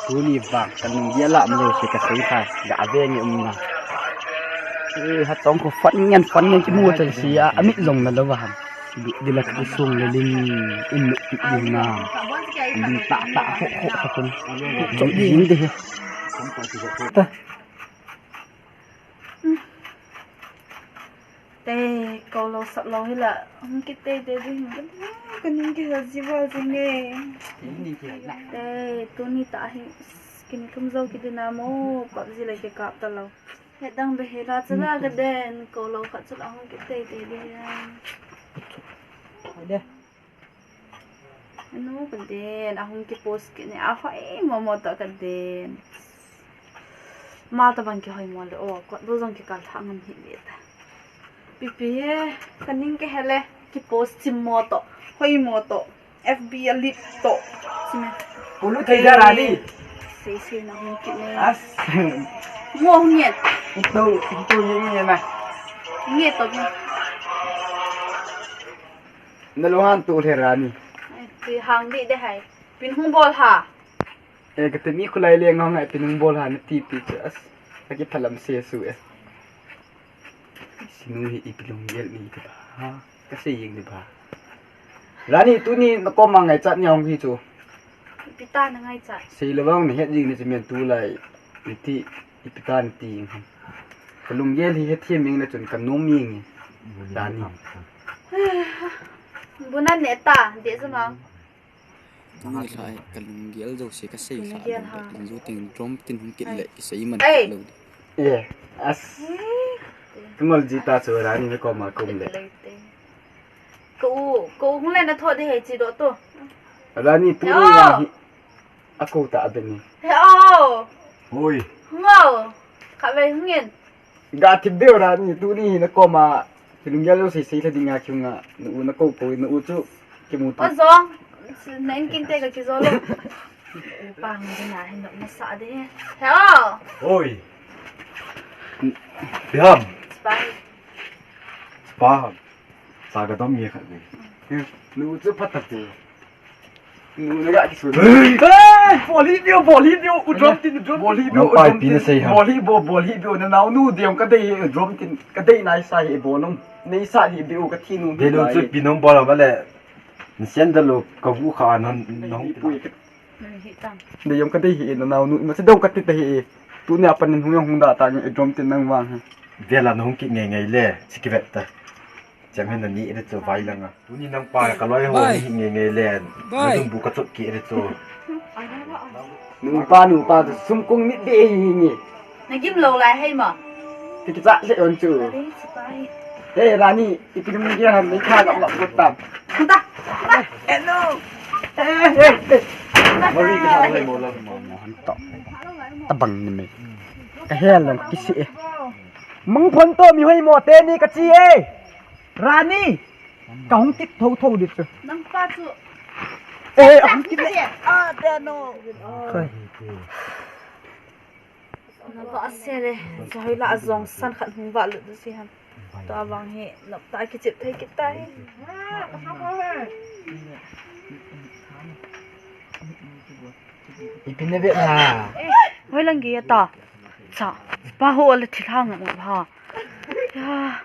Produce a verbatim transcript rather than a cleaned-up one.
Tuni vang, ka lunggel a um lou se ka sei kha, ga ve nge um na. Eh, ha tong ko fan ngen, fan ngen kimu ta si a, amit jong na lou va ham. Di, di la ka sung le ling, in no ti di na. Ling ta ta ho ho ka kun. Chok di de he. Ta. Te, kou lou sap lou hi la, hung kit tei tei ding, ka ning kihel ji val jing e. Te, tuni tah hi, kini thum jou kit ding a mo, PUBG le kikap ta lou. Hetdang be hi la, chala ka den, kou lou khat chu la hung kit tei tei ding a. Anu ka den, ahung kipost kit ne, ahoi mo mo ta ka den. Ama tabang kihoi mo le, o, kot do jong kikal thah ngam hi le ta. Pipi he, ka ning kihel e, kipost chim mo to, hoi mo to, F B a lit to. Chim e. Kulu thei da Rani. Sei sei na hung kit ne. As. Mo hung ngen. Ito, ito ngen ngen na. Ngen to. Na lung han tu le Rani. Ai, pi hang di de hai. Pin hung bol ha. Eh, ka te mi khulai le ngong ai pin hung bol ha na ti ti chu as. Aki phalam se su e. Sinu hi ipi lunggel ni ti ba. Ha, ka sei jing ni ba. Rani tuni na koma ngaichat ni hung hi chu. Ipi ta na ngaichat. Sei le vang na het jing ni chu men tu lai. Iti, ipi ta na ti jing ham. Ka lunggel hi hethem jing le chun ka nom jing e. Rani. Bu na ne ta, de juma. Tuni lai ka lunggel jouse ka sei kha lou. Lunggel ha. Injo teng drum tin hung kit le kisei man lou. Ye, as. Ka ngol ji ta chu Rani me koma kum le. Ko u, ko u hung le na tho de he chi do to. Rani pu ni ya hi. A ko ta be ni. He o. Oi. Ngo. Kha ve hung ngen. Ga thip beu Rani, tuni hi na koma, ki lunggel jouse sei lha ding a kiu nga, na u na kou kou, na u chu, kimu tu. O jong, na in kin te ka kijo lou. U pang ding a hin na sa de. He o. Oi. Biham. Spy. Spy. Sa ka dom nge khat ni. Nu chu phat ta te. Nu na ga kisun. Hey! Hey! Bol hi biu, bol hi biu, u drum tin, u drum. Bol hi biu, u drum tin. Bol hi bo, bol hi biu, na nao nu diam ka dei, u drum tin, ka dei nai sa hi bo nung. Nei sa hi biu ka thi nu. Dei nu chu pi nung bol ba le. Ni sen da lo ka bu kha nan nong. Dei yom ka dei hi na nao nu, ma se dong ka ti ta hi. Tuni a pan nin hung yong hung da ta ni, u drum tin nang vang hi. Vela na hung ki nge nge le, chi ki vet ta. Chang hen na ni re chu vai langa. Tuni nang pa ka loi ho ni nge nge len. Bai. Nung bu ka chot ki re chu. Nu pa, nu pa chu sum kung mit de hi ni. Na gim lo lai hei ma. Ti ki cha se on chu. Hey Rani, ipi nung ge han ni kha ka lap tam. Kuta. Hello. Hey hey hey. Mari ka ha mo la mo han to. Tabang ni me. Ka hel lang ki si e. Mangphon to mi hoi mo te ni ka chi e. Rani. Ka hung kit tho tho dit chu. Nang pa chu. Eh, hung kit le. Ah, te no. Khoi. Na ba se le. Choi la jong san khat hung va lut si ham. To vang hi nop ta ki chip thei kit ta hi. Ipi na ve na. Hoi lang gi ta. Cha. Pa ho le thil hang mo ha. Ya.